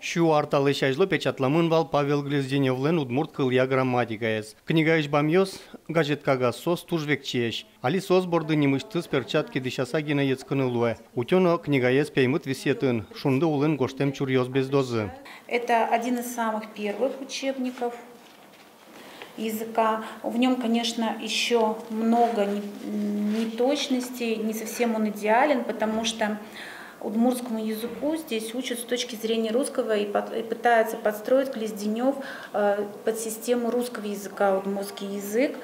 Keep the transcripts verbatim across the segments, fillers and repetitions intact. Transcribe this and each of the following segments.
Сю ар талэсь азьло печатламын вал Павел Глезденёвлэн удмурт кылъя грамматикаез. Книгаысь бамъёс, газет кагаз, соос туж векчиесь. Али соос борды нимысьтыз перчатки дӥсяса гинэ йӧтскыны луэ. Утё но книгаез пеймыт висъетын, шунды улын гожтэм чуръёс бездозы. Это один из самых первых учебников языка. В нём, конечно, ещё много не- неточностей, не совсем он идеален, потому что удмуртскому языку здесь учат с точки зрения русского и под- и пытаются подстроить Глезденёв, э, под систему русского языка удмуртский язык.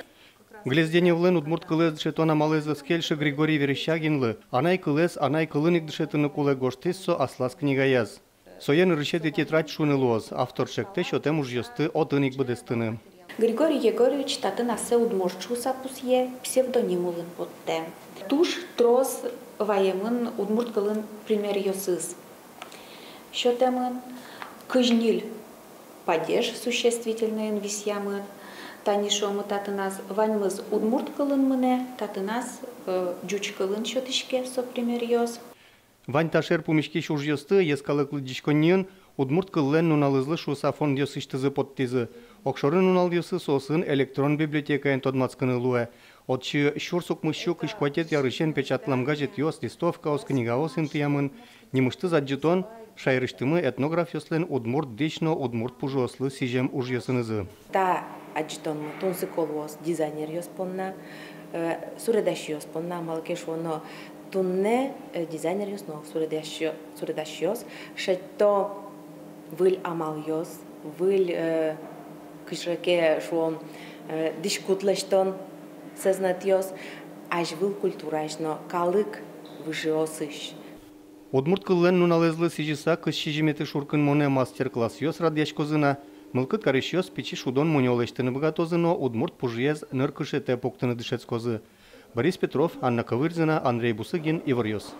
Глезденёвлэн удмурт кылэз дышетон амалэз ӧз кельшы Григорий Верещагинлы. Анай кылэз анай кылын ик дышетыны кулэ, гожтӥз со аслаз книгаяз. Сое нырысетӥ тетрадь шуыны луоз, автор чектэ сётэм ужъёсты отын ик быдэстыны. Григорий Егорович татын ассэ удмурт шуыса пусъе, псевдоним улын поттэ. Туж трос ваемын удмурт кылын примеръёсыз. Сётэмын, кызь ньыль падеж существительнойын висъямын. Тани шуомы, татыназ ваньмыз удмурт кылын мынэ, татыназ, э, ӟуч кылын сётӥське со примеръёс. Вань та шер пумиськись ужъёсты йӧскалык лыдӟиськонниын «Удмурт кыллэн нуналызлы» шуыса фондъёсысьтызы поттӥзы. Огшоры нуналъёсы соосын электрон библиотекаен тодматскыны луэ. Отчы сюрс укмыссю кызь куатетӥ арысен печатлам газетъёс, листовкаос, книгаос интыямын. Нимысьтыз адӟытон — шаерысьтымы этнографъёслэн удмурт дӥсь но удмурт пужыослы сӥзем ужъёсынызы. Та адӟытонмы тунсыко луоз дизайнеръёс понна, э, суредасьёс понна, малы ке шуоно туннэ, э, дизайнеръёс но суредасьё- суредасьёс шедьто выль амалъёс, выль, э, кыӵе ке шуом, э, дӥськут лэсьтон сэзнэтъёс азьвыл культураысь но калык выжыосысь. Удмурт кыллэн нуналэзлы сӥзьыса, кызь сизьыметӥ шуркынмонэ мастер-классъёс радъяськозы на. Мылкыд карисьёс пичи шудон мунё лэсьтыны быгатозы но удмурт пужыез ныркышетэ пуктыны дышетскозы. Борис Петров, Анна Ковырзина, Андрей Бусыгин, «Иворъёс».